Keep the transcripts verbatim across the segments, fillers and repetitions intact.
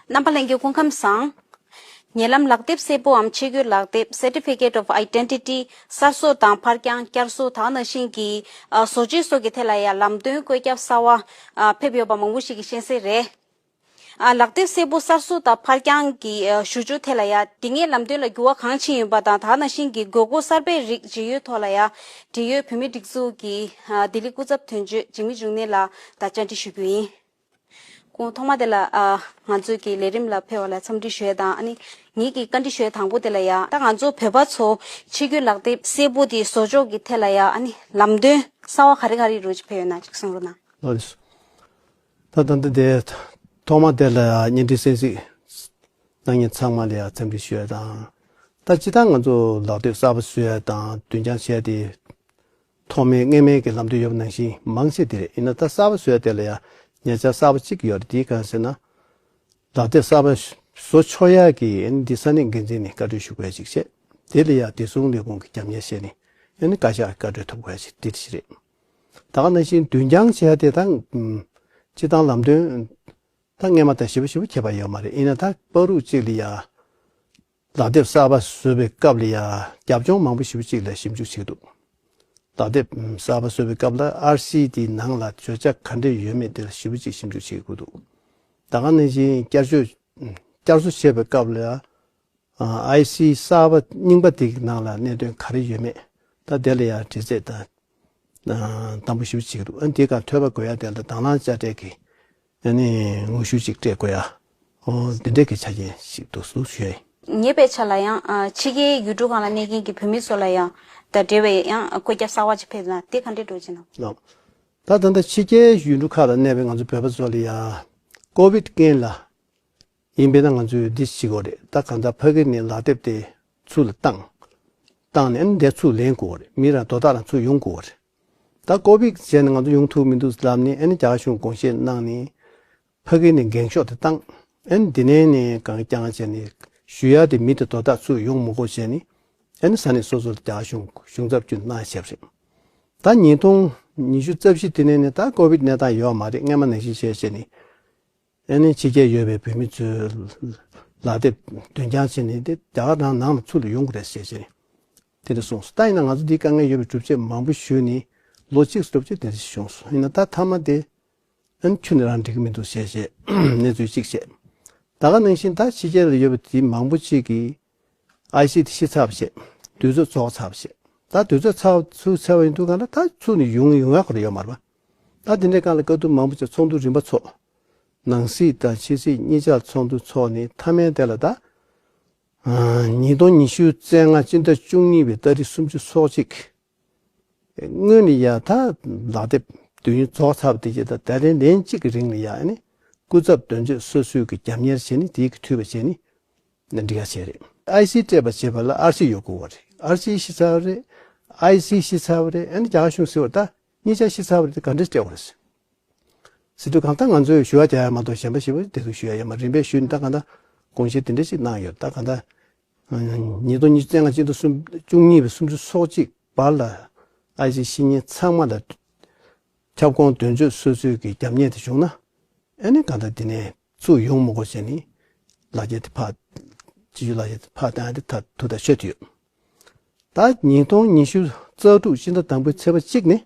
རྣམ་པ་ལྷན་རྒྱས་སྐུ་ཁམས་བཟང་། ཉེ་ལམ་ལག་དེབ་སེར་པོའམ་ཆེད་བསྐྱོད་ལག་དེབ་Certificate of Identity གསར་བཟོ་དང་ཕར་འགྱངས་བསྐྱར་གསོ་དེ་ནང་བཞིན་གྱི་ཨ་བཟོ་བཅོས་སོགས་ཀྱི་ཐད་ལ་ཡང་ལམ་སྟོན་བཀོད་ཁྱབ་གསར་བ་ཨ་ཕེབས་ཡོད་པ་མང་པོ་ཞིག་གིས་ཤེས་གསལ་རེད། ཨ་ལག་དེབ་སེར་པོ་གསར་བཟོ་དང་ཕར་འགྱངས་ཀྱི་ཨ་ཞུ་སྦྱོར་ཐད་ལ་ཡང་དེ་སྔའི་ལམ་སྟོན་ལ་འགྱུར་བ་གང་ཕྱིན་ཡོད་པ་དང་དེ་ནང་བཞིན་གྱི་དགོས་མཁོ་གསར་པའི་རིགས་ཇི་ཡོད་ཐོག་ལ་ཡང་འབྲེལ་ཡོད་བོད་མིའི་སྒྲིག་འཛུགས་ཀྱི་ཨ་ལྡི་ལི་སྐུ་ཚབ་དོན་གཅོད་འཇིགས་མེད་འབྱུང་གནས་ལགས་དང་བཅར་འདྲི་ཞུ་རྒྱུ་ཡིན། སྐུ་ངོ་ཐོག་མ་དེ་ལ་ཨ་ང་ཚོའི་གི་ལས་རིམ་ལ་ཕེབས་པ་ལ་འཚམས་འདྲི་ཞུ་ཡ་དང་ཨ་ནི་ངེད་ཀྱི་བཀའ་འདྲི་ཞུ་ཡ་དང་པོ་དེ་ལ་ཡ་ད་ང་ཚོ་བོད་པ་ཚོ་ཆེད་བསྐྱོད་ལག་དེབ་སེར་པོ་དེ་བཟོ་ཕྱོགས་ཀྱི་ཐད་ལ་ཡ་ཨ་ནི་ལམ་སྟོན་གསར་བ་ག་རེ་ག་རེ་རོལ་ཅིག་ཕེབས་ཡོད་ན་ཅིག་གསུང་རོགས་གནང་། ལགས་སོ། ད་ད་ལྟ་དེ་ཐོག་མ་དེ་ལ་ཡ་བརྙན་འཕྲིན་གསན་གཟིགས་གནང་མཁན་ཚང་མ་ལ་ཡ་འཚམས་འདྲི་ཞུ་ཡ་དང་། ད་སྤྱིར་བཏང་ང་ཚོ་ལག་དེབ་གསར་པ་བཟོ་ཡ་དང་དུས་འགྱངས་བྱས་ཏེ། ཐོག་མའི་སྔས་མའི་གི་ལམ་སྟོན་ཡོད་པ་ནང་བཞིན་མང་ཆེ་དེ་རེད། ཡིན་ན་ད་གསར་པ་བཟོ་ཡ་དེ་ལ་ཡང་ཉེ་ཆར་གསར་པ་གཅིག་ཡོད་རེད། དེ་གང་ཟེར་ན། ལག་དེབ་གསར་པ་བཟོ་ཆོག་ཡ་གི་ཨ་ནི་འདི་ས་གནས་འགན་འཛིན་ནས་བཀའ་འཁྲོལ་ཞུ་དགོས་ཡ་གཅིག་བྱས། དེ་ལ་ཡང་བདེ་སྲུང་ལས་ཁུངས་ཀྱི་རྒྱབ་གཉེར་བྱས་ནས་ཨ་ནི་བཀའ་ཤག་བཀའ་འཁྲོལ་ཐོབ་དགོས་ཡ་གཅིག་དེ་གཅིག་རེད། ད་ག་ནང་བཞིན་དུས་འགྱངས་བྱས་ཏེ་ད་ཨུམ་སྤྱིར་བཏང་ལམ་སྟོན་ད་སྔས་མ་དང་ཞེ་པོ་ཞེ་པོ་ཁྱད་པར་ཡོད་མ་རེད། ཡིན་ན་ད་བར་དུ་གཅིག་ལ་ཡ། ལག་དེབ་གསར་པ་བཟོ་བའི་སྐབས་ལ་ཡ་རྒྱབ་ལྗོངས་མང་པོ་ཞེ་པོ་ཅིག་ལ་ཞིབ་འཇུག་བྱེད་ཀྱི་འདུག་ལག་དེབ་གསར་པ་བཟོ་བའི་སྐབས་ལ་ཨར་སི་དེའི་ནང་ལ་བརྗོད་བྱ་ག་འདྲས་ཡོད་མེད་དེ་ལ་ཞེ་པོ་ཅིག་ཞིབ་འཇུག་བྱེད་དགོས་འདུག་ད་ག་ནང་བཞིན་བསྐྱར་བཅོས་བསྐྱར་བཟོ་བྱེད་པའི་སྐབས་ལ་ཡ་ཨར་སི་གསར་པ་རྙིང་པ་དེའི་ནང་ལ་གནད་དོན་ག་རེ་ཡོད་མེད་ད་དེ་ལ་ཡ་དྲི་རྩད་དང་དང་པོ་ཞེ་པོ་བྱེད་ཀྱི་འདུག་ཨ་ནི་དེ་ག་ཐོས་པ་དགོས་ཡ་དེ་ལ་དང་བླངས་དཔྱ་ཁྲལ་གྱི་ཨ་ནི་དངོས་ཤུགས་ཅིག་སྤྲད་དགོས་ཡ། ཨོ་འདི་འདྲའི་གི་ཆ་རྐྱེན་ཞིག་འདུག་ཟེར་ཞུ་ཡ་ཡིན། ངའི་དཔེ་ཆ་ལ་ཡང་ཨ་ཕྱི་རྒྱལ་ཡུལ་གྲུ་སྒང་ལ་གནས་མཁན་གྱི་བོད་མི་ཚོ་ལ་ཡང་དང་འབྲེལ་བའི་ཡང་བཀོད་ཁྱབ་གསར་བ་ཅིག་ཕེབས་ན་དེ་ག་འདྲའི་འགྲོ་ཅི་ན། ལགས། ད་ད་ལྟ་ཕྱི་རྒྱལ་ཡུལ་གྲུ་ཁག་ལ་གནས་པའི་ང་ཚོ་བོད་པ་ཚོ་ལ་ཡང་ཀོ་བིད་རྐྱེན་ལ་ཡིན་པས་ན་ང་ཚོས་འདི་བྱེད་དགོས་རེད། ད་གང་ལྟར་ཕ་གི་ནས་ལག་དེབ་དེ་ཚུར་ལ་བཏང་། བཏང་ནས་ཨ་ནི་འདི་ཚུར་ལེན་དགོས་རེད། མི་རང་དོ་བདག་རང་ཚུར་ཡོང་དགོས་རེད། ད་ཀོ་བིད་བྱས་ནས་ང་ཚོ་ཡོང་ཐུབ་མི་འདུག་ལབ་ནས་ཨ་ནི་རྒྱ་གར་གཞུང་དགོངས་བཞེས་གནང་ནས་ཕ་གི་ནས་འགེངས་ཤོག་དེ་བཏང་། ཨ་ནི་འདི་ནས་ནས་གང་རྐྱང་བྱས་ནས་ཞུ་ཡ་དེ་མི་དེ་དོ་བདག་ཚུར་ཡོང་མི་དགོས་བྱས་ནས་ཨ་ནི་ས་གནས་སོ་སོར་རྒྱ་གར་གཞུང་གཞུང་ཚབ་བསྐྱོན་གནང་བྱས་པ་རེད། ད་ཉིས་སྟོང་ཉི་ཤུ་རྩ་བཞི་དེ་ནས་ནས་ད་ཀོ་བིད་གནས་སྟངས་ཡོད་མ་རེད། སྔས་མ་ནང་བཞིན་བྱས་བྱས་ནས། ཨ་ནི་ཕྱི་རྒྱལ་ཡོད་པའི་བོད་མི་ཚོའི་ལག་དེབ་དུས་འགྱངས་བྱས་ནས་དེ་རྒྱ་གར་ནང་ནང་ལ་ཚུར་ལ་ཡོང་དགོས་རེད་ཟེར་བྱས་ནས་དེ་འདྲ་གསུངས་སོང་། ད་ཡིན་ན་ང་ཚོ་འདིའི་དཀའ་ངལ་ཡོད་པའི་སྒྲུབ་བྱེད་མང་པོ་ཞུས་ནས་ལོ་གཅིག་སྒྲུབ་བྱེད་དེ་འདྲ་བྱུང་སོང་། ཡིན་ན་ད་མཐའ་མ་དེ་ཨ་ནི་ཁྱོན་ནས་རང་འགྲིག་གི་མི་འདུག་ཟེར་བྱས་གནས་ཚུལ་གཅིག་བཤད། ད་ག་ནང་བཞིན་ད་ཕྱི་རྒྱལ་ལ་ཡོད་པའི་དེ་མང་པོ་གཅིག་གིས་ཨའི་སི་དེ་ཤི་ཚར་བ་བྱས། དུས་ཚོད་རྫོགས་ཚར་བ་བྱས། ད་དུས་ཚོད་ཚར་ཚུར་ཚར་བ་ཡིན་དུས་གང་ལ་ད་ཚུར་ནས་ཡོང་ཡོང་ཡག་ཁོ་རང་ཡོད་མ་རེད་པ། ད་དེ་འདྲའི་སྒང་ལ་དཀའ་སྡུག་མང་པོ་བྱས། ཚོགས་འདུ་རིམ་པ་ཚོགས། ནང་སྲིད་དང་ཕྱི་སྲིད་གཉིས་ཆར་ཚོགས་འདུ་ཚོགས་ནས་མཐའ་མའི་དེ་ལ་ད། ཨ། ཉིས་སྟོང་ཉི་ཤུ་རྩ་ལྔ་སྤྱི་ཟླ་བཅུ་གཉིས་པའི་ཏ་རིག་སུམ་ཅུ་སོ་གཅིག་སྔོན་ནས་ཡ་ད་ལག་དེབ་དུས་ཡུན་རྫོགས་ཚར་བ་དེ་རྗེས་ད་ད་ལན་ལན་གཅིག་གི་རིང་ལ་ཡ་ཨ་ནི་སྐུ་ཚབ་དོན་གཅོད་སོ་སོའི་གི་རྒྱབ་གཉེར་བྱས་ནས་དེའི་གི་འཐུས་པ་བྱས་ནས་འགྲིག་ཡ་བྱས་རེད། ཨའི་སི་སྤྲད་པ་བྱས་པ་ལ་ཨར་སི་ཡོད་དགོས་པ་རེད། ཨར་སི་ཤི་ཚར་བ་རེད། ཨའི་སི་ཤི་ཚར་བ་རེད། ཨ་ནི་རྒྱ་གར་གཞུང་ཟེར་བ་ད་གཉིས་ཆ་ཤི་ཚར་བ་རེད། དེ་ག་འདྲས་སྤྲད་དགོས་རེད། ཟེར་དུས་གང་ལྟར་ང་ཚོས་ཞུ་བ་རྒྱག་ཡ་མ་གཏོགས་གཞན་པ་ཞིག་དེ་ཚོ་ཞུ་ཡ་ཡོད་མ་རེད། རིམ་པས་ཞུས་ནས་ད་གང་ལྟར་དགོངས་བཞེས་དེ་འདྲ་ཞིག་གནང་ཡོད། ད་གང་ལྟར་ཉིས་སྟོང་ཉི་ཤུ་རྩ་ལྔ་སྤྱི་ཟླ་གསུམ་བཅུ་གཉིས་པའི་སུམ་ཅུ་སོ་གཅིག་བར་ལ་ཨའི་སི་ཤི་མཁན་ཚང་མ་ལ་ཁྱབ་ཁོངས་དོན་གཅོད་སོ་སོའི་གི་རྒྱབ་གཉེར་དེ་བྱུང་ན་ཨ་ནི་གང་ལྟར་དེ་ནས་ཚུར་ཡོང་མི་དགོས་བྱས་ནས་ལག་འཁྱེར་དེ་ཕར་སྤྱི་སྤྱོད་ལག་འཁྱེར་དེ་ཕར་བཏང་ཡ་དེ་ད་ཐུགས་ཐག་ཆོད་དུ་ཡོད། ད་ཉིས་སྟོང་ཉི་ཤུ་རྩ་དྲུག་སྤྱི་ཟླ་དང་པོའི་ཚེས་པ་གཅིག་ནས།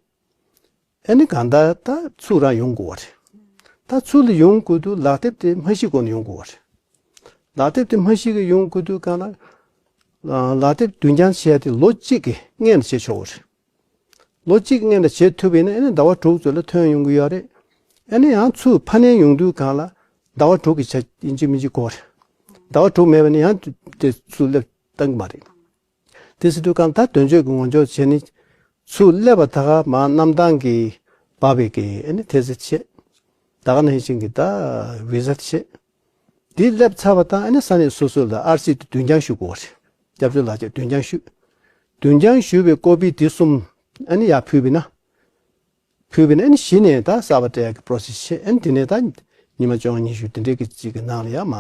ཨ་ནི་གང་ལྟར་ད་ཚུར་རང་ཡོང་དགོས་པ་རེད། ད་ཚུར་ལ་ཡོང་དགོས་དུས་ལག་དེབ་དེ་མ་ཤི་གོང་ནས་ཡོང་དགོས་པ་རེད། ལག་དེབ་དེ་མ་ཤི་གི་ཡོང་དགོས་དུས་གང་ལ། ལག་དེབ་དུས་འགྱངས་བྱས་ཏེ་ལོ་གཅིག་གི་སྔོན་ལ་བྱེད་ཆོག་པ་རེད། ལོ་གཅིག་སྔོན་ལ་བྱེད་ཐུབ་པ་ཡིན་ན་ཨ་ནི་ཟླ་བ་དྲུག་ཙམ་ལ་ཐོན་ཡོང་གི་ཡོད་རེད། ཨ་ནི་ཡང་ཚུར་ཕར་ནས་ཡོང་དུས་གང་ལ་ཟླ་བ་དྲུག་གི་ཆ་ཡིན་གཅིག་མིན་གཅིག་དགོས་རེད། ཟླ་བ་དྲུག་མེད་པ་ནི་ཡང་དེ་ཚུར་སླེབས་གཏང་གི་མ་རེད། དེ་ཟེར་དུས་གང་ལྟར་དོན་གཅོད་ཀྱི་ངོ་སྦྱོར་བྱས་ནས་ཚུར་སླེབས་པ་ད་ག་མ་གནམ་ཐང་གི་བབས་པའི་གི་ཨ་ནི་ཐེ་ཟེར་བྱེད། ད་ག་ནང་བཞིན་གྱི་ད་བི་ཟ་བྱེད། དེ་སླེབས་ཚར་བ་དང་ཨ་ནི་ས་གནས་སོ་སོ་ལ་ཨར་སི་དེ་དུས་འགྱངས་ཞུ་དགོས་པ་རེད། སྐྱབས་བཅོལ་ལག་འཁྱེར་དུས་འགྱངས་ཞུ། དུས་འགྱངས་ཞུས་པའི་ཀོ་པི་དེ་གསུམ་ཨ་ནི་ཡར་ཕུལ་བ་ཡིན་ན། ཕུལ་བ་ཡིན་ན་ཨ་ནི་གཞི་ནས་ད་གསར་པ་སྤྲད་ཡག་གི་པོ་རོ་སེ་སི་བྱེད། ཨ་ནི་དེ་ནས་ད་ཉི་མ་བཅོ་ལྔ་ཉི་ཤུ་དེ་འདྲའི་གི་གཅིག་གི་ནང་ལ་ཡང་མ་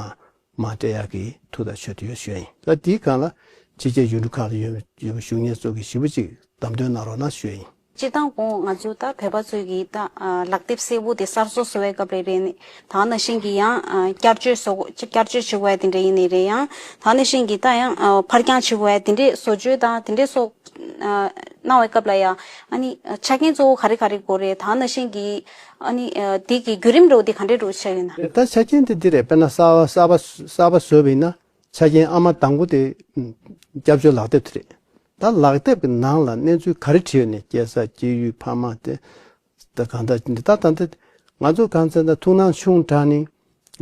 མ་སྤྲད་ཡག་གི་ཐུགས་ཐག་ཆོད་དུ་ཡོད་ཞུ་ཡ་ཡིན། ད་དེའི་སྒང་ལ་ཕྱི་རྒྱལ་ཡུལ་གྲུ་ཁག་ལ་ཡོད་ཡོད་པའི་གཞུང་གཉེར་ཚོ་གིས་ཞིབ་པོ་ཅིག་བདམས་ཐོན་གནང་རོགས་གནང་ཞུ་ཡ་ཡིན། སྤྱིར་བཏང་གོང་ང་ཚོ་ད་བོད་པ་ཚོས་ཀྱིས་ད་ཨ་ལག་དེབ་གསལ་པོ་དེ་གསར་བཟོ་བཟོ་བའི་སྐབས་ལ་རེད་ནི། ད་ནང་བཞིན་གྱི་ཡང་ཨ་བསྐྱར་བཅོས་བཟོ་དགོས་ཅིག་བསྐྱར་བཅོས་བྱེད་དགོས་ཡ་དེ་འདྲ་ཡིན་ནི་རེད། ཡང་ད་ནང་བཞིན་གྱི་ད་ཡང་ཨ་ཕར་འགྱངས་བྱེད་དགོས་ཡ་དེ་འདྲས་བཟོ་བཅོས་དང་དེ་འདྲས་སོགས་ཨ་གནང་བའི་སྐབས་ལ་ཡང་ཨ་ནི་ཆ་རྐྱེན་གཙོ་བོ་ག་རེ་ག་རེ་དགོས་རེད། ད་ནང་བཞིན་གྱི་ཨ་ནི་ཨ་དེ་གི་བརྒྱུད་རིམ་འདྲ་བོ་དེ་ག་འདྲས་འདྲ་བོ་ཆགས་ཡོད་ན། ད་ཆ་རྐྱེན་དེ་འདི་རེད། དཔེར་ན་གསར་པ་གསར་པ་གསར་པ་བཟོས་པ་ཡིན་ན། ཆ་རྐྱེན་ཨ་མ་དང་པོ་དེ་སྐྱབས་བཅོལ་ལག་དེབ་དེ་རེད། ད་ལག་དེབ་ཀྱི་ནང་ལ་གནས་ཚུལ་ག་རེ་བྲིས་ཡོད་ནས་སྐྱེས་ས་སྐྱེས་ཡུལ་ཕ་མ་དེ་ད་གང་ལྟར་འདི་ད་ད་འདི་ང་ཚོ་གང་ཚེ་ད་ཐུགས་སྣང་ཆུང་དྲགས་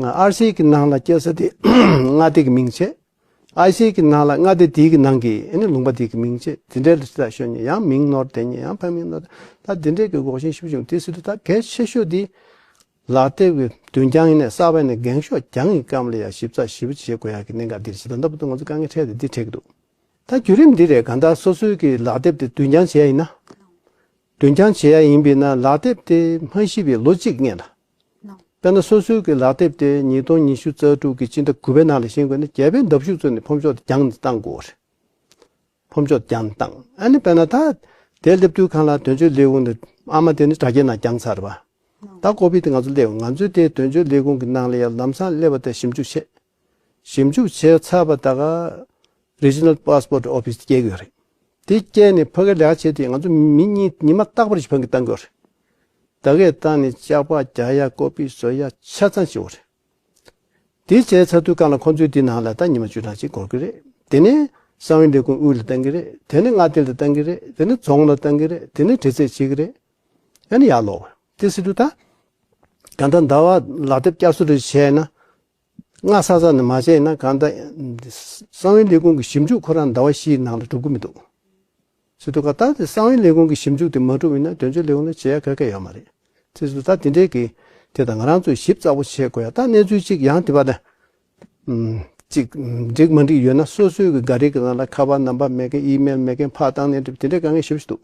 ནས་ཨར་སི་གི་ནང་ལ་སྐྱེས་ས་དེ་མངའ་སྡེ་གི་མིང་བྱས། ཨར་སི་གི་ནང་ལ་མངའ་སྡེ་དེའི་གི་ནང་གི་ཨ་ནི་ལུང་པ་དེའི་གི་མིང་བྱས། དེ་འདྲའི་ལ་ཞིག་ལ་ཤོད་ནས་ཡང་མིང་ནོར་དེ་ཉིད་ཡང་ཕ་མིང་ནོར། ད་དེ་འདྲའི་གི་འགོག་རྐྱེན་ཞིབ་བྱུང་དེ་སྲིད་དུ་ད་གལ་ཆེ་ཤོས་དེ། ལག་དེབ་ཀྱི་བསྡུ་འགྱངས་ཡིན་ནའི་གསར་པ་ཡིན་ནའི་འགེངས་ཤོག་རྒྱང་གི་སྐམ་ལ་ཡང་ཞིབ་ཚགས་ཞིབ་པོ་བྱེད་དགོས་ཡག་གི་གནད་འགག་འདིར་ཞེ་དྲག་ལྟ་བུ་ང་ཚོ་དཀའ་ངལ་འཕྲད་དེ་འདི་འཕྲད་ཀྱི་འདུག་ད་བརྒྱུད་རིམ་འདི་རེད། གང་ལྟར་སོ་སོའི་གི་ལག་དེབ་དེ་བསྡུ་འགྱངས་བྱས་ཡིན་ན། བསྡུ་འགྱངས་བྱེད་ཡ་ཡིན་པས་ན་ལག་དེབ་དེ་མ་ཤི་བའི་ལོ་གཅིག་སྔོན་ལ། དཔེར་ན་སོ་སོའི་གི་ལག་དེབ་དེ་ཉིས་སྟོང་ཉི་ཤུ་རྩ་དྲུག་གི་སྤྱི་ཟླ་དགུ་པའི་ནང་ལ་ཤེས་དགོས་ན་རྒྱལ་པོའི་འདབ་གཞུག་ཚོ་ནས་ཕོམ་ཤོག་དེ་རྒྱང་ནས་བཏང་དགོས་རེད། ཕོམ་ཤོག་རྒྱང་བཏང་། ཨ་ནི་དཔེར་ན་ད་དེ་སླེབས་དུས་གང་ལ་དོན་གཅོད་ལས་ཁུངས་ནས་ཨ་མ་དེ་ནི་དྲ་རྒྱའི་ནང་རྒྱང་ཚར་བ། ད་ཀོ་པི་དེ་ང་ཚོ་སླེབས། ང་ཚོས་དེ་དོན་གཅོད་ལས་ཁུངས་ཀྱི་ནང་ལ་ཡང་ལམ་སང་སླེབས་པ་དེ་ཞིབ་འཇུག་བྱས། ཞིབ་འཇུག་བྱས་ཚར་བ་ད་ག་Regional Passport Office་སྐྱེལ་གྱི་ཡོད་རེད། དེ་སྐྱེལ་ནས་ཕ་གི་ལས་ཀ་བྱས་དུས་ང་ཚོ་མི་གཉིས་ཉི་མ་རྟག་པར་ཞིག་ཕ་གི་བཏང་གི་ཡོད་རེད། ད་གས་བཏང་ནས་ལྕགས་པགས་རྒྱག་ཡ་ཀོ་པི་བཟོ་ཡ་ཆ་ཚང་བྱེད་དགོས་རེད། དེ་བྱས་ཚར་དུས་གང་ལ་ཁོ་ཚོས་དེ་ནང་ལ་ད་ཉི་མ་བཅུ་གྲངས་ཅིག་འགོར་གི་རེད། དེ་ནས་གསང་བའི་ལས་ཁུངས་དབུས་ལ་བཏང་གི་རེད། དེ་ནས་མངའ་སྡེ་ལ་བཏང་གི་རེད། དེ་ནས་རྫོང་ལ་བཏང་གི་རེད། དེ་ནས་འདྲི་རྩད་བྱེད་ཀྱི་རེད། ཨ་ནི་ཡར་ལོག་དེ་སྲིད་དུ་ད་གང་ལྟར་ཟླ་བ་ལག་དེབ་བསྐྱར་བཟོ་རེ་བྱས་ན། སྔ་ས་ས་ནས་མ་བྱས་ན་གང་ལྟར་གསང་བའི་ལས་ཁུངས་ཀྱི་ཞིབ་འཇུག་ཁོ་རང་ཟླ་བ་བཞིའི་ནང་ལ་འགྲུབ་ཀྱི་མི་འདུག་སྲིད་དུ་ག་ད་དེ་གསང་བའི་ལས་ཁུངས་ཀྱི་ཞིབ་འཇུག་དེ་མ་གྲུབ་ཡིན་ན་དོན་གཅོད་ལས་ཁུངས་ལ་བྱེད་ཡ་ག་གེ་ཡོད་མ་རེད། དེ་ཚོ་ད་དེ་འདྲའི་གི་དེ་དང་ང་རང་ཚོས་ཞིབ་ཚགས་པོ་བྱེད་དགོས་ཡ། ད་གནས་ཚུལ་གཅིག་ཡང་དེ་བ་ད་ཨམ་གཅིག་འགྲིག་མ་འགྲིག་ཡོད་ན་སོ་སོའི་གི་ག་རེ་གི་ནང་ལ་ཁ་པར་ནམ་བར་མེད་མཁན་ཨི་མེལ་མེད་མཁན་ཕར་བཏང་ནས་འགྲིག་དེ་འདྲའི་དཀའ་ངལ་ཞེ་པོ་ཞིག་འདུག་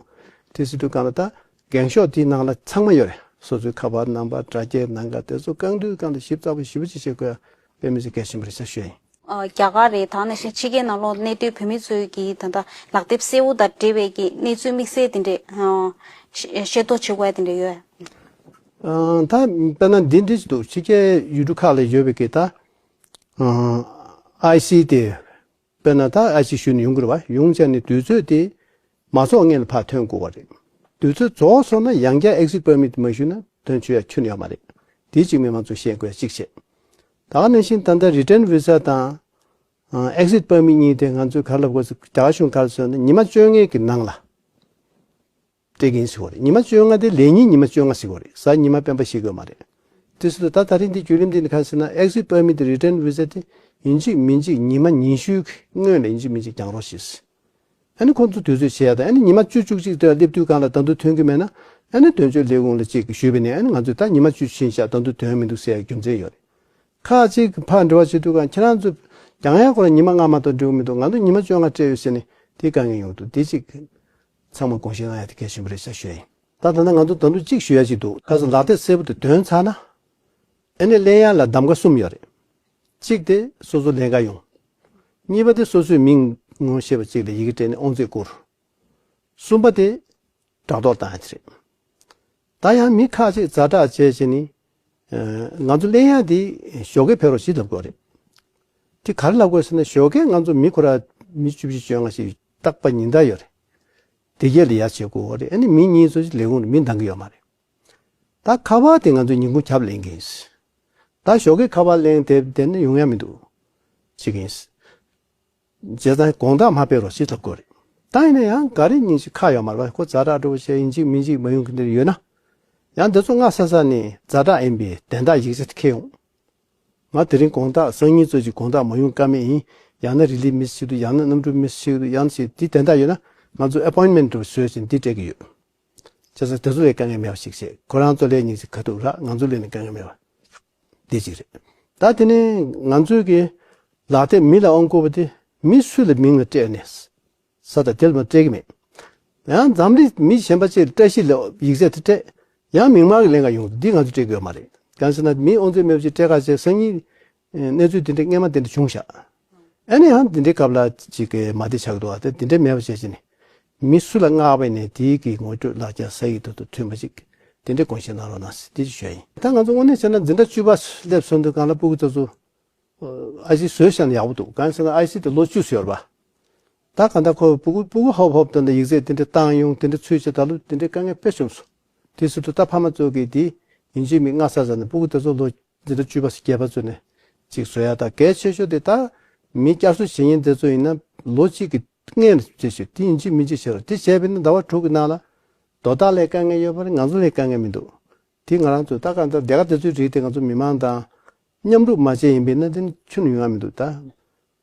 དེ་སྲིད་དུ་གང་ལ་ད་འགེངས་ཤོག་དེའི་ནང་ལ་ཚང་མ་ཡོད་རེད། སོ་སོའི་ཁ་པར་ནམ་བར་དྲ་རྒྱའི་ནང་ག་དེ་ཚོ་གང་དུས་གང་དུ་ཞིབ་ཚགས་པོ་ཞེ་པོ་ཅིག་བྱེད་དགོས་ཡ་དཔེ་མི་སྲིད་གལ་ཆེན་པོ་རེད་ཟེར་ཞུ་ཡ་ཡིན། ཨ་རྒྱ་གར་རེད། ད་ནང་བཞིན་ཕྱི་རྒྱལ་ནང་ལོགས་གནས་སྡོད་བོད་མི་ཚོའི་གི་ད་ལྟ་ལག་དེབ་གསལ་པོ་དང་འབྲེལ་བའི་གི་གནས་ཚུལ་དམིགས་བསལ་དེ་འདྲས་ཨ་ཤེས་རྟོགས་བྱེད་དགོས་ཡ་དེ་འདྲས་ཡོད། ཨ་ད་དཔེར་ན་འདི་འདྲས་ཞིག་འདུག་ཕྱི་རྒྱལ་ཡུལ་གྲུ་ཁག་ལ་ཡོད་པའི་གི་ད་ཨ་ཨའི་སི་དེ་དཔེར་ན་ད་ཨའི་སི་ཞུས་ནས་ཡོང་གི་རེད་བ། ཡོང་བྱས་ནས་དུས་ཚོད་དེ་མ་རྫོགས་སྔོན་ལ་ཕར་ཐོན་དགོས་པ་རེད། དུས་ཚོད་རྫོགས་སོང་ན་ཡང་བསྐྱར་Exit Permit་མ་ཞུས་ན་དོན་ཆོད་ཡ་ཁྱོན་ཡོད་མ་རེད། དེ་གཅིག་མི་མང་ཚོས་ཤེས་དགོས་ཡ་གཅིག་བྱས། ད་ག་ནང་བཞིན་ད་ལྟ་Return Visa་དང་ཨ་Exit Permit་གཉིས་དེ་ང་ཚོས་ག་རེ་ལབ་དགོས་ཟེར་རྒྱ་གར་གཞུང་ག་རེ་ཟེར་ན་ཉི་མ་བཅོ་ལྔའི་གི་ནང་ལ་སྤྲད་ཀྱིན་ཟེར་བ་རེད། ཉི་མ་བཅོ་ལྔ་དེ་ལས་ཉིན་ཉི་མ་བཅོ་ལྔ་ཟེར་བ་རེད། གཟའ་ཉི་མ་སྤེན་པ་ཞིག་དགོས་མ་རེད། དེ་སྲིད་དུ་ད་ད་རིང་འདི་བརྒྱུད་རིམ་འདི་ནི་ག་རེ་ཟེར་ན་Exit Permit་དེ་Return Visa་དེ་ཡིན་གཅིག་མིན་གཅིག་ཉི་མ་ཉི་ཤུའི་སྔོན་ལ་ཡིན་གཅིག་མིན་གཅིག་རྒྱག་རོགས་ཞེས། ཨ་ནི་ཁོང་ཚོ་དུས་ཚོད་བྱས་ཡ་དང་ཨ་ནི་ཉི་མ་བཅུ་བཅུ་གཅིག་དེ་སླེབས་དུས་གང་ལ་ད་དུང་ཐོན་གྱི་མེད་ན་ཨ་ནི་དོན་གཅོད་ལས་ཁུངས་ལ་གཅིག་ཞུས་པ་ནས་ཨ་ནི་ང་ཚོས་ད་ཉི་མ་བཅུ་ཕྱིན་ཤག་ད་དུང་ཐོན་མི་འདུག་ཟེར་ཡ་རྒྱུ་མཚན་ཡོད་རེད། ཁག་ཅིག་གི་ཕར་འབྲེལ་བ་བྱེད་དུས་གང་ཁྱེད་རང་ཚོ་རྒྱག་ཡ་ཁོ་རང་ཉི་མ་ལྔ་མ་གཏོགས་འགྲིག་གི་མི་འདུག་ང་ཚོ་ཉི་མ་བཅོ་ལྔ་སྤྲད་ཡོད་ཟེར་ནས་དེ་དཀའ་ངལ་ཡོང་གི་འདུག་དེ་གཅིག་ཚང་མ་དགོངས་བཞེས་གནང་ཡ་དེ་གལ་ཆེན་པོ་རེད་ཟེར་ཞུ་ཡ་ཡིན། ད་ད་ལྟ་ང་ཚོ་ད་དུང་གཅིག་ཞུ་ཡ་གཅིག་འདུག་ཁ་སང་ལག་དེབ་གསལ་པོ་དེ་ཐོན་ཚར་ན་ཨ་ནི་ལེན་ཡ་ལ་གདམ་ག་གསུམ་ཡོད་རེད། གཅིག་དེ་སོ་སོ་ལེན་ག་ཡོང་། གཉིས་པ་དེ་སོ་སོའི་མིང་ངོ་ཤེས་པ་གཅིག་ལ་ཡི་གེ་སྤྲད་ནས་དབང་ཚད་བསྐུར། གསུམ་པ་དེ་སྦྲག་ཐོག་བཏང་ཡ་དེ་རེད། ད་ཡང་མི་ཁག་ཅིག་ཛ་དྲག་བྱས་བྱས་ནི། ཨ་ང་ཚོ་ལེན་ཡ་དེ་ཞོགས་ཀས་ཕེབས་རོགས་ཞེས་ལབ་དགོས་རེད། དེ་ག་རེ་ལབ་དགོས་ཟེར་ན་ཞོགས་ཀས་ང་ཚོ་མི་ཁོ་ར་མི་བཅུ་བཞི་བཅོ་ལྔ་ཞིག་རྟག་པ་ཉིན་ལྟར་ཡོད་རེད། དེ་གས་ལ་ཡ་བྱེད་དགོས་རེད། ཨ་ནི་མི་གཉིས་ཚོ་ཞིག་ལས་ཁུངས་ལ་མི་འདང་གི་ཡོད་མ་རེད། ད་ཁ་པར་དེ་ང་ཚོ་ཉིན་གུང་ཁྱབ་ལེན་གྱིན། ད་ཞོགས་ཀས་ཁ་པར་ལེན་དེ་དེ་ནི་ཡོང་ཡ་མི་འདུག་བྱེད་ཀྱིན། བྱས་ཙང་དགོང་དག་མ་ཕེབས་རོགས་ཞེས་ལབ་དགོས་རེད། ད་ཡིན་ན་ཡང་ག་རེ་ཉིན་ཞིག་ཁག་ཡོད་མ་རེད་པ། ཁོ་ཛ་དྲག་འགྲོ་བ་བྱས་ཡིན་གཅིག་མིན་གཅིག་མ་ཡོང་གི་འདིར་ཡོད་ན། ཡང་འདི་ཚོ་སྔ་ས་ས་ནས་ཛ་དྲག་ཡིན་པའི་དན་རྟགས་ཡིག་ཆ་དེ་འཁྱེར་ཡོང་། ང་དེ་རིང་དགོང་དག་སང་ཉིན་ཚོ་ཅིག་དགོང་དག་མ་ཡོང་ཀ་མེད་ཡིན། ཡང་ན་རི་ལི་མི་སི་ཆེད་དུ་ཡང་ན་གནམ་གྲུ་མི་སི་ཆེད་དུ་ཡང་ཞེས་འདི་དན་རྟགས་ཡོད་ན་ང་ཚོ་ཨེ་པོའིན་མེན་ཊི་འདྲ་བོ་བཟོས་ཟིན་འདི་སྤྲད་ཀྱི་ཡོད། བྱས་ཙང་དེ་ཚོ་ལས་དཀའ་ངལ་མེད་པ་ཞིག་བྱས། ཁོ་རང་ཚོ་ལས་ཉིན་ཞིག་ག་ཐུག་རག་ང་ཚོ་ལས་ནི་དཀའ་ངལ་མེད་པ། འདི་གཅིག་རེད། ད་དེ་ནས་ང་ཚོའི་གི་ལག་དེབ་མི་ལ་དབང་བསྐུར་བ་དེ་མི་སུ་ལ་མིང་ལ་སྤྲད་ནས་ས་དང་དེ་ལ་མ་སྤྲད་གི་མེད། ཡང་འཛམ་གླིང་མི་གཞན་པ་ཅིག་ལ་བཀྲ་ཤིས་ལ་ཡིག་ཚད་དེ་སྤྲད། ཡང་མིང་མང་གི་ལེན་ག་ཡོང་འདི་ང་ཚོ་སྤྲད་གི་ཡོད་མ་རེད། གང་ཟེར་ན་མི་དབང་ཚད་མེད་པ་ཅིག་སྤྲད་ག་བྱས་སང་ཉིན་གནས་ཚུལ་དེ་འདྲ་སྔས་མ་དེ་འདྲ་བྱུང་ཤག་ཨ་ནི་ཡང་དེ་འདྲའི་སྐབས་ལ་ཅིག་གི་མ་བདེ་ཆགས་འདུག་ཨ། དེ་དེ་འདྲ་མེད་པ་བྱས་ཅི་ནས་ མི་སུ་ལ་མངགས་པ་ཡིན་ནའི་དེའི་གི་ངོ་སྤྲོད་ལག་ཆ་ས་ཡིག་ཏུ་མཐུན་པ་ཅིག་དེ་འདྲའི་དགོངས་བཞེས་གནང་རོགས་གནང་ཟེར་དེ་ཅིག་ཞུ་ཡ་ཡིན། ད་ང་ཚོ་དངོས་གནས་བྱས་ན་འཛིན་གྲྭ་བཅུ་པ་སླེབས་སོང་དུས་སྒང་ལ་སྤུ་གུ་དེ་ཚོ་ཨའི་སི་བཟོས་བཞག་ན་ཡག་པོ་འདུག་གང་ཟེར་ན་ཨའི་སི་དེ་ལོ་བཅུ་ཙམ་ཡོད་རེད་པ། ད་གང་ལྟར་ཁོ་སྤུ་གུ་སྤུ་གུ་ཧོབ་ཧོབ་དང་ཡིག་ཚད་དེ་འདྲ་བཏང་ཡོང་དེ་འདྲ་ཚུལ་བྱེད་ད་ལུ་དེ་འདྲའི་དཀའ་ངལ་དཔེ་བྱུང་སོང་། དེ་ཟེར་དུས་ད་ཕ་མ་ཚོ་གིས་དེ་ཡིན་གཅིག་མིན་གནང་ས་ས་ནས་སྤུ་གུ་དེ་ཚོ་ལོ་འདི་འདྲ་བཅུ་པ་སྐྱེས་པ་ཚོ་ནས་ཅིག་བཟོ་ཡ་ད་གལ་ཆེ་ཤོས་དེ་ད་མི་བསྐྱར་གསོ་བྱེད་མཁན་དེ་ཚོ་ཡིན་ན་ལོ་གཅིག་གི་སྔོན་ལ་བྱེད་ཤོག་དེ་ཡིན་གཅིག་མིན་གཅིག་བྱེད་རོགས། དེ་བྱས་པས་ན་ཟླ་བ་དྲུག་གི་ནང་ལ་དོ་བདག་ལ་དཀའ་ངལ་ཡོད་པ་རེད། ང་ཚོ་ལ་དཀའ་ངལ་མི་འདུག་དེ་ང་རང་ཚོ་ད་གང་ལྟར་སྡེ་ཁག་དེ་ཚོའི་རིགས་དེ་ང་ཚོ་མི་མང་དང་མཉམ་རུབ་མ་བྱས་ཡིན་པས་ན་དེ་ནི་ཁྱོན་ནས་ཡོང་ཡ་མི་འདུག་ད།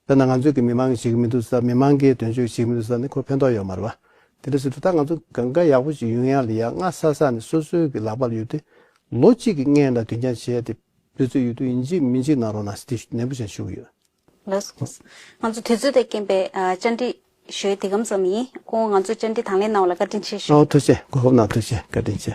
དཔེར་ན་ང་ཚོས་ཀྱི་མི་མང་གིས་བྱེད་ཀྱི་མི་འདུག་ཟེར། མི་མང་གིས་དོན་གཅོད་བྱེད་ཀྱི་མི་འདུག་ཟེར་ནི་ཁོ་ཕན་ཐོགས་ཡོད་མ་རེད་པ། དེ་འདྲ་ཟེར་དུས་ད་ང་ཚོ་གང་ག་ཡག་པོ་ཞིག་ཡོང་ཡ་ལ་ཡ་སྔ་ས་ས་ནས་སོ་སོའི་གི་ལག་པ་ལ་ཡོད་དུས་ལོ་གཅིག་གི་སྔོན་ལ་དོན་རྐྱང་བྱེད་ཡ་དེ་དུས་ཚོད་ཡོད་དུས་ཡིན་གཅིག་མིན་གཅིག་གནང་རོགས་གནང་ཟེར་དེ་ནན་པོ་བྱས་ཞུ་གི་ཡོད། ལགས་སོ། ང་ཚོ་དུས་ཚོད་དང་རྐྱེན་པས་ཨ་བཅར་འདྲི་ཞུ་ཡ་དེ་གམ་ཙམ་ཡིན། ཁོང་ང་ཚོ་བཅར་འདྲི་དང་ལེན་གནང་བ་ལ་བཀའ་དྲིན་ཆེ་ཞུ། ཨོ་ཐུགས་རྗེ་ཆེ། གོ་སྐབས་གནང་ཐུགས་རྗེ་ཆེ། བཀའ་དྲིན་ཆེ།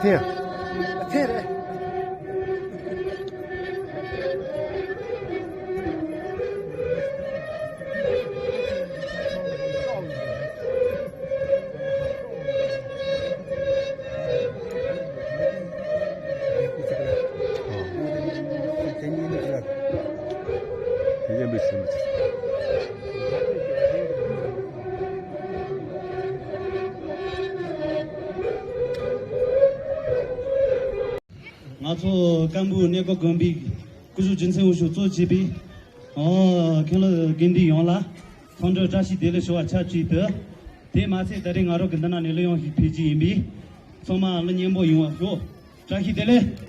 དེ། དེ་རེད། ང་ཚོ་ཀམ་པོ་གནས་སྐོར་དགོན་པའི་སྐུ་ཞབས་རྒྱུན་འཛིན་འོག་ཞུགས་གཙོ་བྱས་པའི་ཨོ་མཁན་སློབ་དགེ་འདུན་ཡོངས་ལ་མཐོང་གྲོལ་བཀྲ་ཤིས་བདེ་ལེགས་ཞུ་བ་ཆབས་ཅིག་ཏུ། དེ་མ་ཚད་ད་རེས་ང་རང་གི་འདི་ན་ནས་སློབ་ཡོན་ཞིག་ཕུལ་རྒྱུ་ཡིན་པས། ཚང་མ་ལ་སྙན་པོ་ཡོང་བ་ཤོག་བཀྲ་ཤིས་བདེ་ལེགས།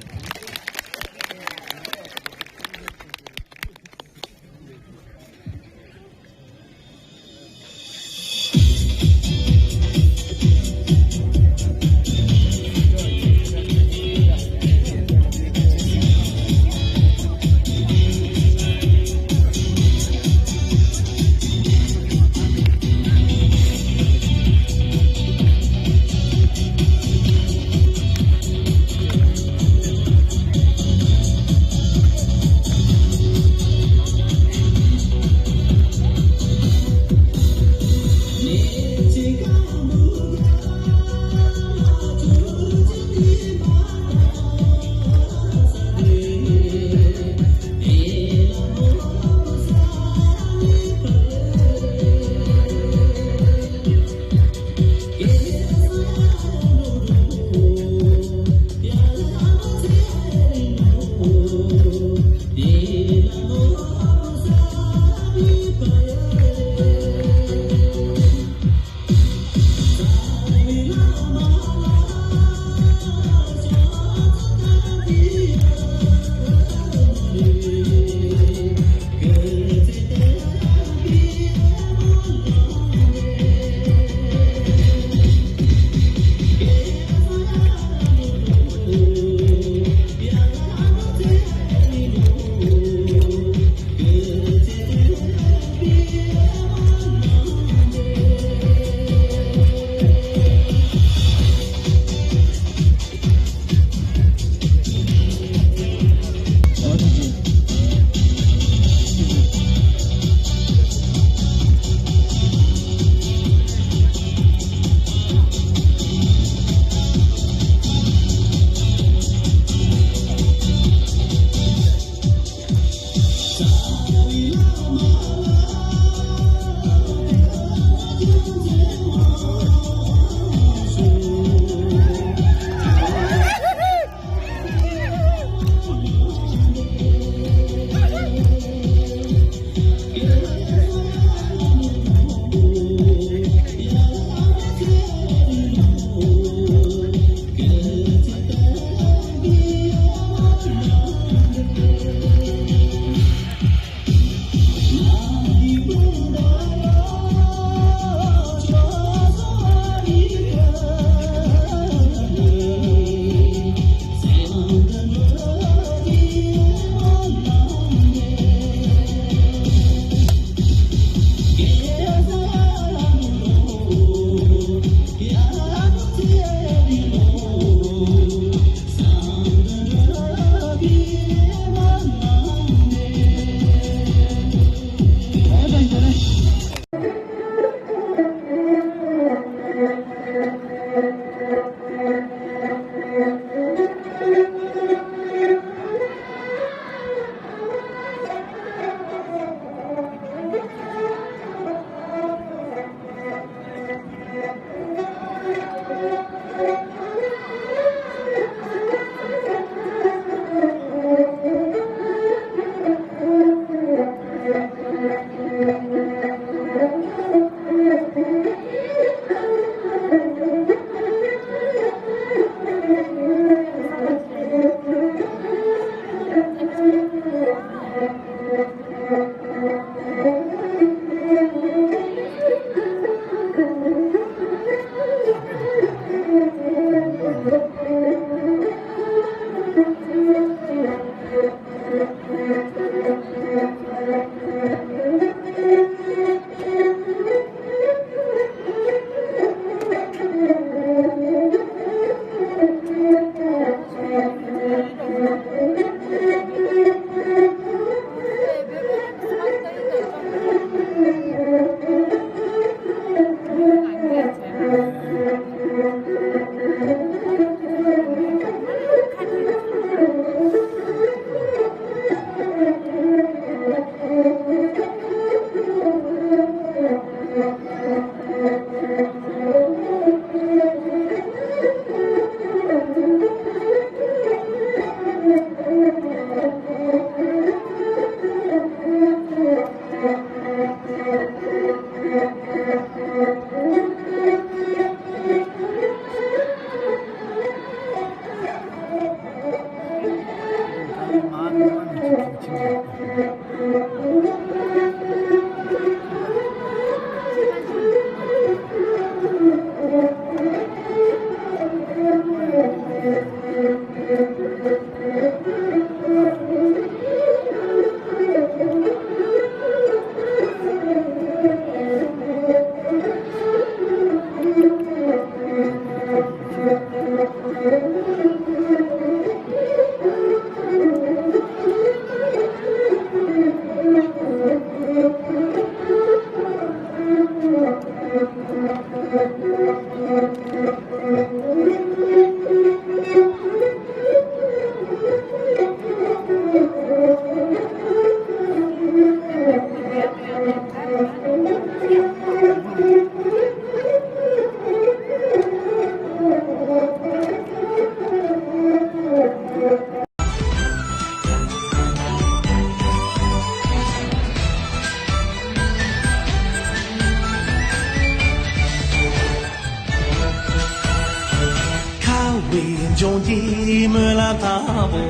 ཁ་བའི་ལྗོངས་ཀྱི་སྨོན་ལམ་དང་པོ།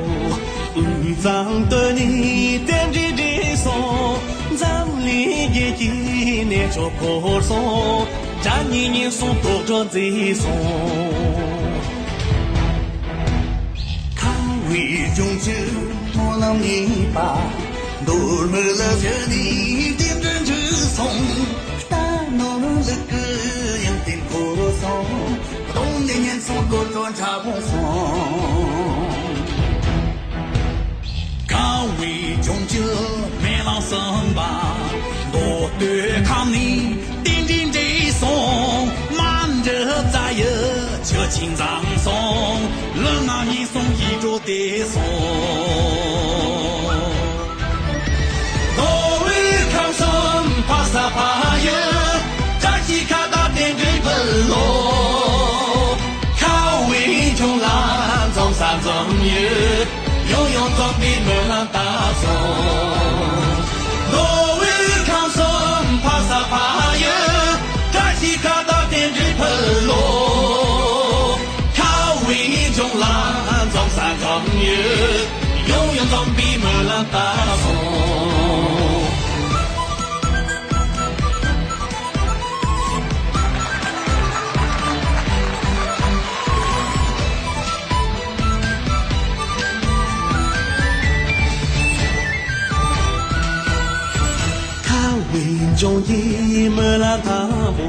དབུས་གཙང་སྟོད་ནས་རྟེན་འབྲེལ་འགྲིག་སོང་། འཛམ་གླིང་རྒྱལ་གྱི་གནས་མཆོག་བསྐོར་སོང་། དགྲ་གཉེན་ཉེན་སོང་དོག་སྒྲོན་མཛེས་སོང་། ཁ་བའི་ལྗོངས་ཀྱི་སྨོན་ལམ་གཉིས་པ། མདོ་སྨད་ལ་བཞུགས་ནས་རྟེན་འབྲེལ་འགྲིག་སོང་། རྟ་ནོར་ལུག་གི་ཡོན་ཏན་འཁོར་སོང་། གདོང་ནས་ཉེན་སོང་དོག་སྒྲོན་ཁྲ་བོ་སོང་། ཁ་བའི་ལྗོངས་ཀྱི་སྨོན་ལམ་གསུམ་པ། མདོ་སྟོད་ཁམས་ནས་རྟེན་འབྲེལ་འགྲིག་སོང་། མ་འདྲི་རྩ་ཡི་ཆུ་ཆེན་འཛོམས་སོང་། ལུས་ངག་ཉེན་སོང་ཡིད་འགྲོ་བདེ་སོང་། མདོ་དབུས་ཁམས་གསུམ་ཕ་ས་ཕ་ཡུལ། བཀྲ་ཤིས་ཁ་བརྡ་རྟེན་འབྲེལ་ཕུལ་ལོ། ཁ་བའི་ལྗོངས་ལ་འཛོམས་ས་འཛོམས་ཡུལ། ཡང་ཡང་འཛོམས་པའི་སྨོན་ལམ་བཏབ་སོང་། མདོ་དབུས་ཁམས་གསུམ་ཕ་ས་ཕ་ཡུལ། བཀྲ་ཤིས་ཁ་བརྡ་རྟེན་འབྲེལ་ཕུལ་ལོ། ཁ་བའི་ལྗོངས་ལ་འཛོམས་ས་འཛོམས་ཡུལ། ཡང་ཡང་འཛོམས་པའི་སྨོན་ལམ་བཏབ་སོང་། ཁ་བའི་ལྗོངས་ཀྱི་སྨོན་ལམ་དང་པོ།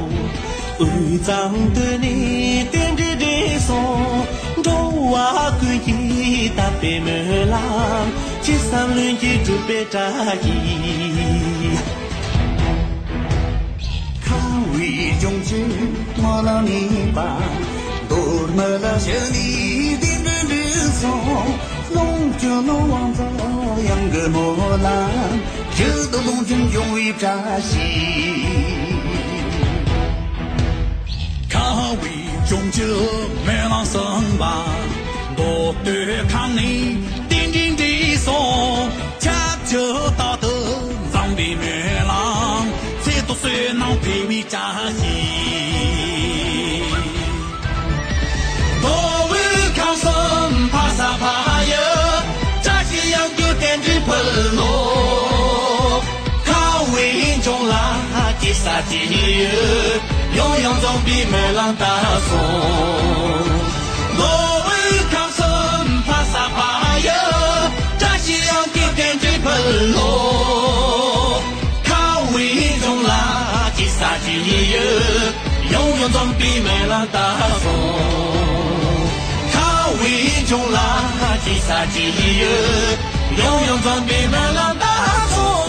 དབུས་གཙང་སྟོད་ནས་རྟེན་འབྲེལ་འགྲིག་སོང་། འགྲོ་བ་ཀུན་གྱི་དད་པའི་སྨོན་ལམ། ཅི་བསམ་ལྷུན་གྱིས་འགྲུབ་པའི་བཀྲ་ཤིས། ཁ་བའི་ལྗོངས་ཀྱི་སྨོན་ལམ་གཉིས་པ། མདོ་སྨད་ལ་བཞུགས་ནས་རྟེན་འབྲེལ་འགྲིག་སོང་། ལོངས་སྤྱོད་ནོར་བུ་ཡོངས་ཀྱི་སྨོན་ལམ། ཡུལ་དུ་ལོངས་སྤྱོད་འབྱུང་བའི་བཀྲ་ཤིས། ཁ་བའི་ལྗོངས་ཀྱི་སྨོན་ལམ་གསུམ་པ། མདོ་སྟོད་ཁམས་ནས་རྟེན་འབྲེལ་འགྲིག་སོང་། ཆབས་ཅིག་རྟག་ཏུ་འཛོམས་པའི་སྨོན་ལམ། ཚེ་ཐོག་བསོད་ནམས་འཕེལ་བའི་བཀྲ་ཤིས། མདོ་དབུས་ཁམས་གསུམ་ཕ་ས་ཕ་ཡུལ། བཀྲ་ཤིས་ཡོངས་ཀྱི་རྟེན་འབྲེལ་ཕུལ་ལོ། ཁ་བའི་ལྗོངས་ལ་སྐྱེ་ས་སྐྱེ་ཡུལ། ཡང་ཡང་འཛོམས་པའི་སྨོན་ལམ་བཏབ་སོང་། མདོ་དབུས་ཁམས་གསུམ་ཕ་ས་ཕ་ཡུལ། བཀྲ་ཤིས་ཡོངས་ཀྱི་རྟེན་འབྲེལ་ཕུལ་ལོ། ཁ་བའི་ལྗོངས་ལ་སྐྱེ་ས་སྐྱེ་ཡུལ། ཡང་ཡང་འཛོམས་པའི་སྨོན་ལམ་བཏབ་སོང་། ཁ་བའི་ལྗོངས་ལ་སྐྱེ་ས་སྐྱེ་ཡུལ། ཡང་ཡང་འཛོམས་པའི་སྨོན་ལམ་བཏབ་སོང་།